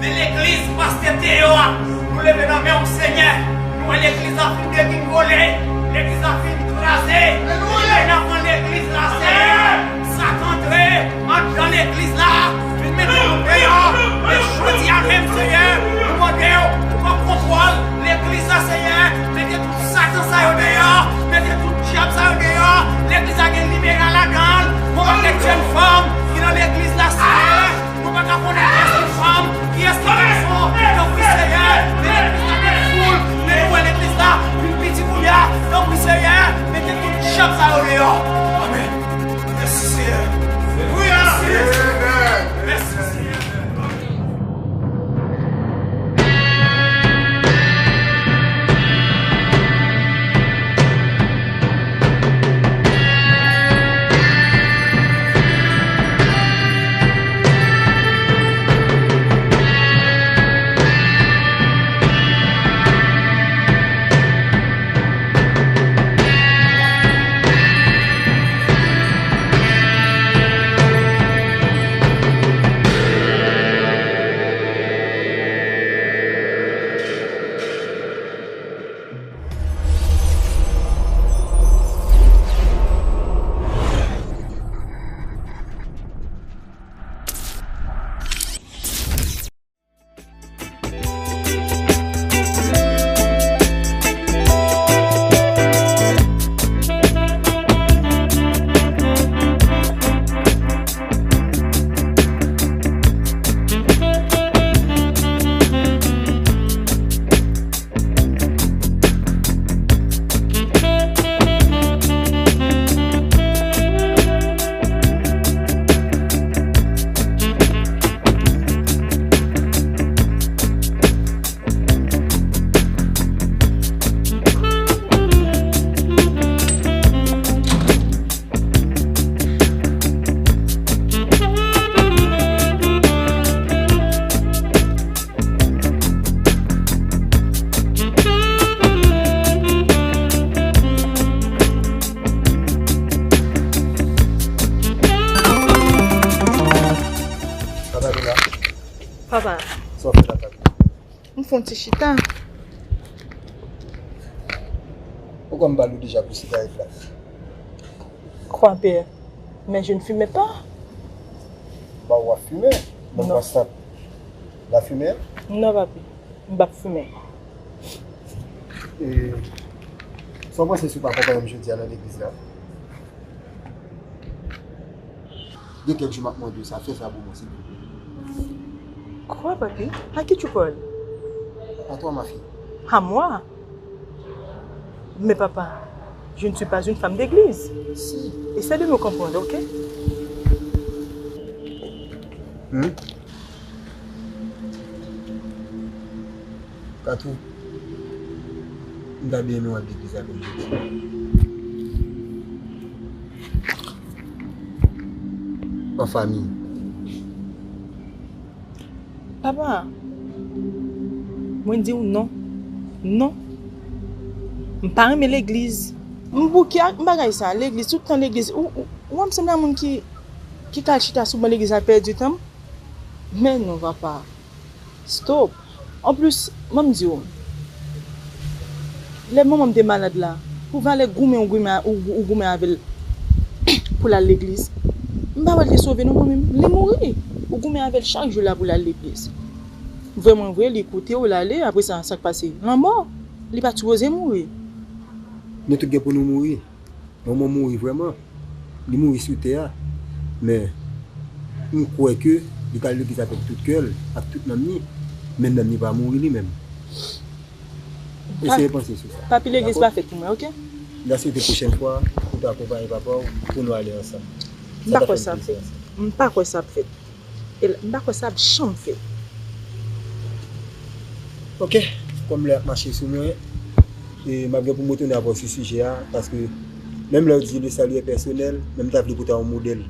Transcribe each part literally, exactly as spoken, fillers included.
Men legliz pastè Teyo a, nou leve nan men w, Senyè. Nou wè legliz la fin degringole, legliz la fin kraze. Libere n anfan legliz la, Senyè. Satan antre anndan legliz la, vin mete nou deyò. Men jodi a menm, Senyè, nou mande w pou pran kontwòl legliz la, Senyè. Mete tout Satan sa yo deyò, mete tout dyab sa yo deyò. Legliz la gen liberal ladan l. Gon pakèt jèn fanm ki nan legliz la, Senyè. Nou pa ka konnen kiyès ki fanm, kiyès ki gason. Tanpri, Senyè, men legliz la gen foul, men nou wè legliz la vin piti kounye a. Tanpri, Senyè, mete tout dyab sa yo deyò. Amèn. Mèsi, Senyè. Wi, mèsi. Mèsi, Senyè. Papa vin la. Papa. Sa w fè la, papa? M fè yon ti chita. Poukwa m ba l ou deja pou sigarèt la? Crois-père, mais je ne fumais pas. Ba w ap fimen? Bon, non. Konsa. La fimen? Non, papi. M p ap fimen. E, sa w panse sou pa akonpaye m jodi a nan legliz la? Gen kèk jou m ap mande w sa, fè sa pou mwen, silvouplè. Quoi, papi? À qui tu parles? À toi, ma fille. À moi? Mais papa, je ne suis pas une femme d'église. Si. Essaie de me comprendre, ok? Hmm? Katou, m ta byen renmen w al legliz avè m jodi. An fanmi. Papa, mwen di w non. Non. M pa renmen legliz. M bouke ak bagay sa, legliz, tout tan legliz. Ou, ou, ou wè m sanble a moun ki, ki ka al chita sou ban legliz la pèdi tan m? Men non, papa. Stop. Anplis, ban m di w, lè manman m te malad la, pou valè goumen ou goumen, ou, ou goumen avè l pou l al legliz, m pa wè l te sove non, mwen menm. Li mouri. Ou goumen avè l chak jou la pou l al legliz. Vrèman vre, li koute w, l ale, apre sa, sa k pase? Lanmò. Li pa t sipoze mouri. Nou tout gen pou nou mouri. Manman mouri vrèman. Li mouri sou tè a. Men, m kwè ke li t al legliz avèk tout kè l, ak tout nanm li. Men nanm li pa mouri li menm. Eseye panse sou sa. Papi, legliz pa fèt pou mwen, oke? N a swete pwochèn fwa, ou ta akonpaye papa w pou nou ale ansanm. M pa kwè sa ap fèt. M pa kwè sa ap fèt. E l, m pa kwè sa ap janm fèt. Oke, kòm lè ap mache sou mwen, e m ap gen pou m retounen avè w sou sijè a, paske menm lè w di le salut est personnel, men m ta vle pou w ta yon modèl.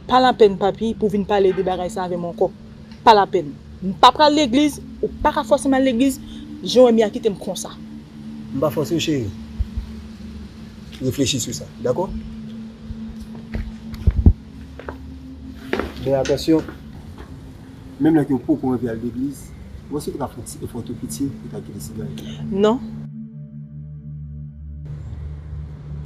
Pa lapèn, papi, pou w vin pale de bagay sa avè m ankò. Pa lapèn. M pa pral legliz, ou pa ka fòse m al legliz, jan w wè m ye a kite m konsa. M pa fòse w, cheri. Reflechi sou sa, dakò? Men atansyon, menm lè ke w poko anvi al legliz, Ou panse w ta ka fè yon ti efò tou piti pou w ta kite sigarèt la? Non.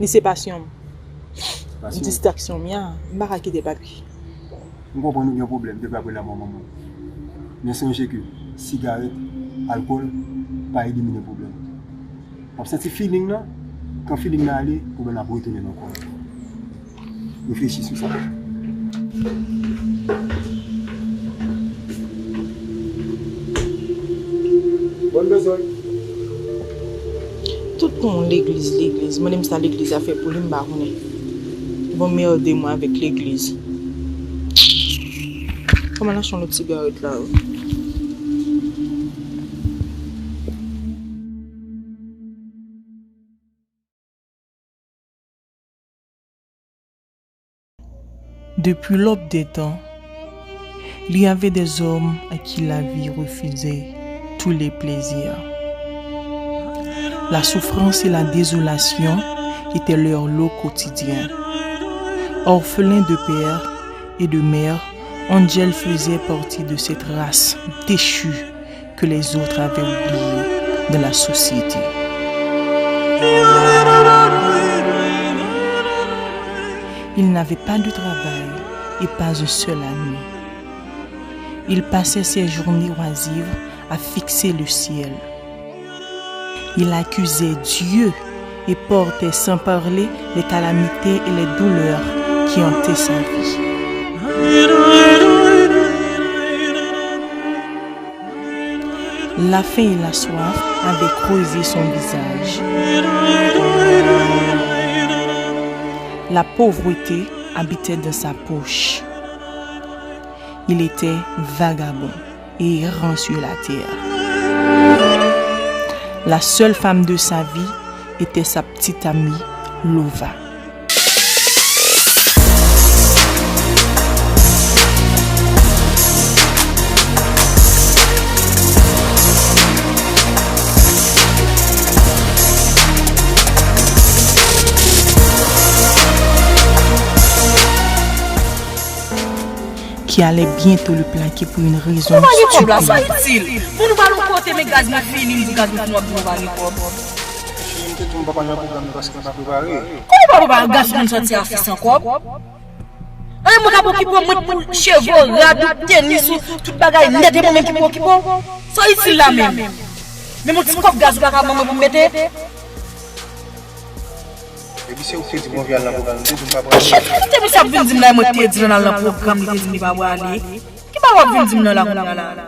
Li se pasyon m. Pasyon w? Distraksyon m, ya. M pa ka kite papi. M konprann ou gen pwoblèm depi apre lanmò manman w. Men sonje ke sigarèt, alkòl pa elimine pwoblèm. W ap santi feeling nan, kan feeling nan ale, pwoblèm nan ap retounen nan kò w. Reflechi sou sa. Bonn bezwen. Tout moun legliz, legliz. Mande m sa legliz a fè pou li, m pa konnen. Bon, merde mwen avèk legliz. Kòman l achte yon lòt sigarèt la, wi? Depuis l'aube des temps, il y avait des hommes à qui la vie refusait tous les plaisirs. La souffrance et la désolation étaient leur lot quotidien. Orphelins de père et de mère, Angel faisait partie de cette race déchue que les autres avaient oublié dans la société. Il n'avait pas de travail et pas un seul ami. Il passait ses journées oisives à fixer le ciel. Il accusait Dieu et portait sans parler les calamités et les douleurs qui hantaient sa vie. La faim et la soif avaient creusé son visage. La pauvreté habitait dans sa poche. Il était vagabond et errant sur la terre. La seule femme de sa vie était sa petite amie, Lova. Qui allait bientôt le plaquer pour une raison stupide. Ou pa gen kòb la, sa itil. Bon, nou pral yon kote, men gaz mwen fini, m di gaz mwen fini, w ap di nou pa gen kòb. Cheri, m te di w m pa pral nan pwogram nan paske m pa prepare. Kòman w pa prepare? Gason moun sòti a fis an kòb. Anyen moun ka pou okipe w, mwen pou cheve w, rad ou, tenis ou, tout bagay nèt, e mwen menm ki pou okipe w. Sa itil la menm. Menm yon ti kòb gaz ou pa ka ban mwen pou m mete. Epi se ou ki te di m w vle al nan pwogram, m te di w m pa prale. Kite misye ap vin di m la, mwen te di l al nan pwogram, li te di m li pa prale. Ki bagay w ap vin di m nan la kounye a la?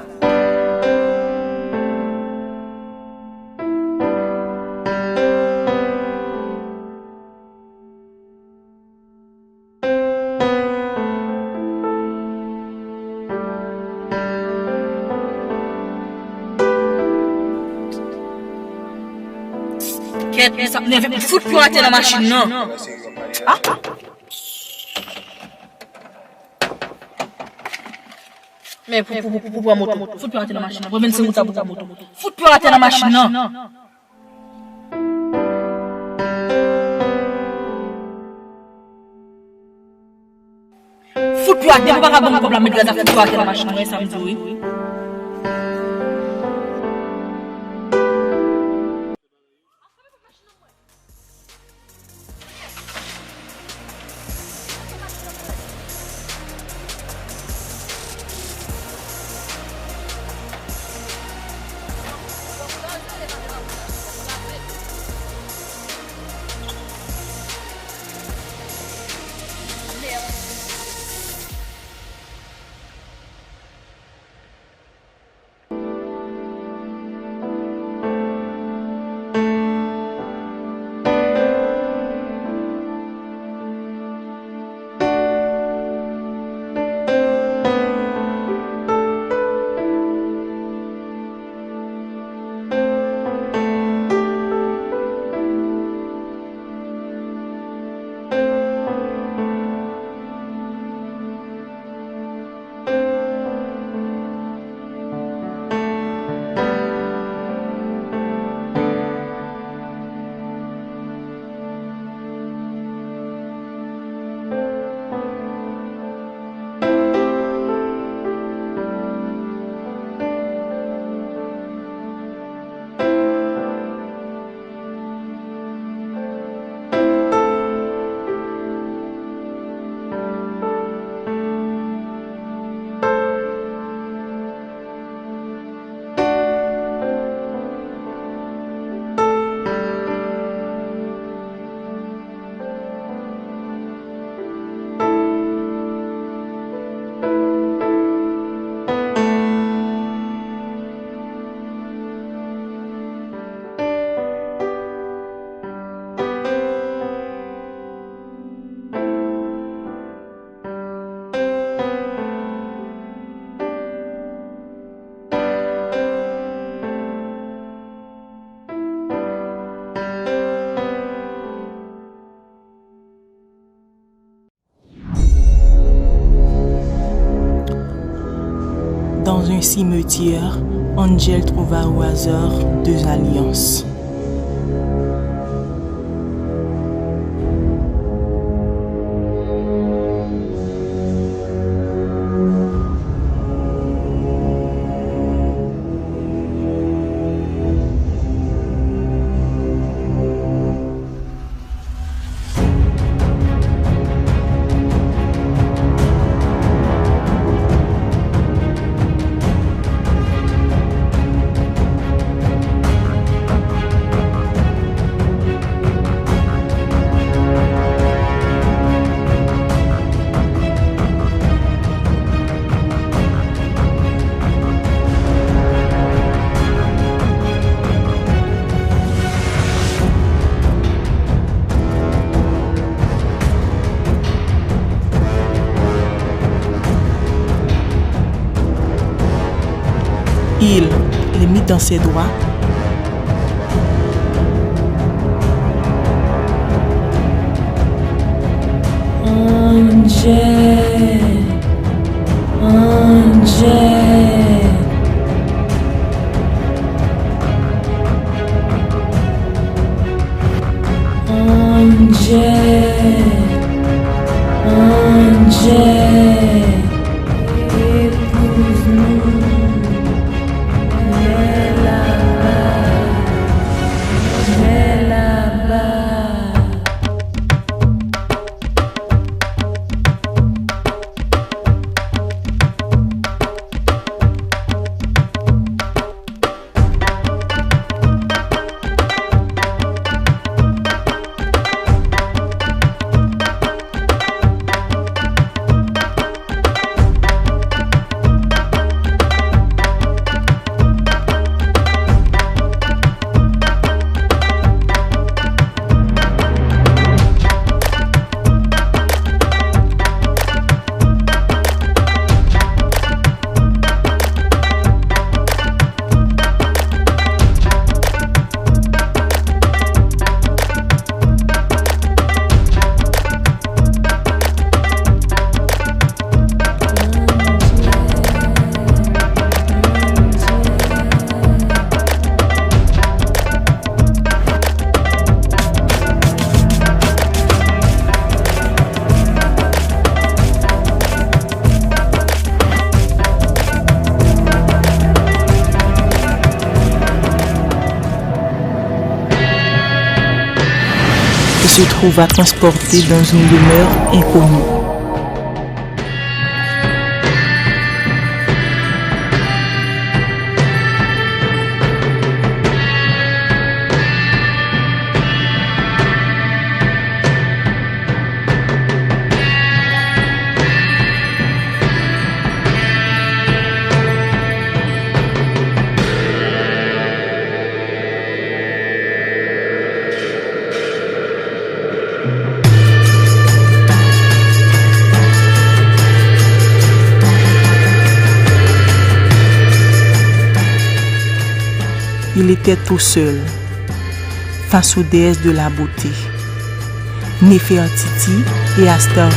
Kèt, men sa ap nève m. Fout pye w atè nan machin nan. Ah! Men pou, pou, pou, pou pran moto. Fout pye w atè nan machin nan. Pran vennsenk goud sa pou pran moto. Fout pye w atè nan machin nan. Fout pye w atè, depi w pa ka ban m kòb la, met gaz la, fout pye w atè nan machin nan, e sa m di w wi. Cimetière, Angel trouva au hasard deux alliances. Il, les mis dans ses droits. Angel, Angel. Angel, Angel, epouz mwen, lè la bay, lè la bay. Et se trouva transporté dans une demeure inconnue. Il était tout seul, face aux déesses de la beauté, Néfertiti et Astarté.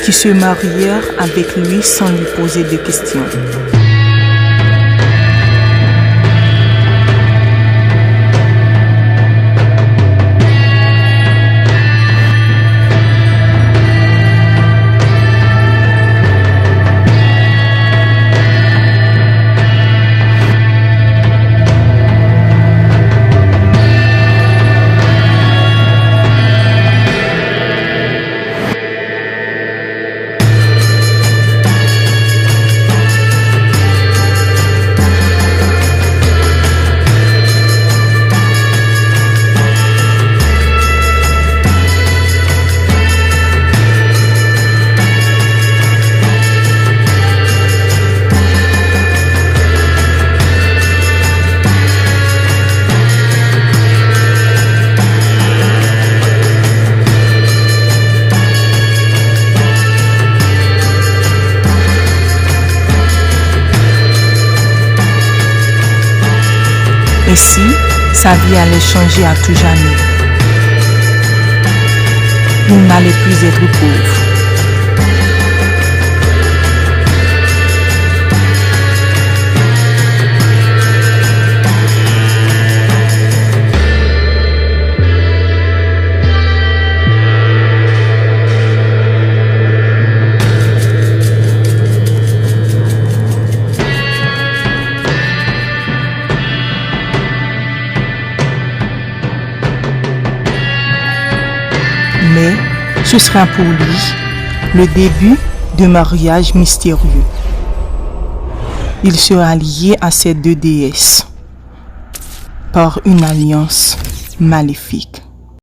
Ils se marièrent avec lui sans lui poser de questions. Ainsi, sa vie allait changer à tout jamais. Il n'allait plus être pauvre. Mais ce sera pour lui le début d'un mariage mystérieux. Il sera lié à ces deux déesses par une alliance maléfique.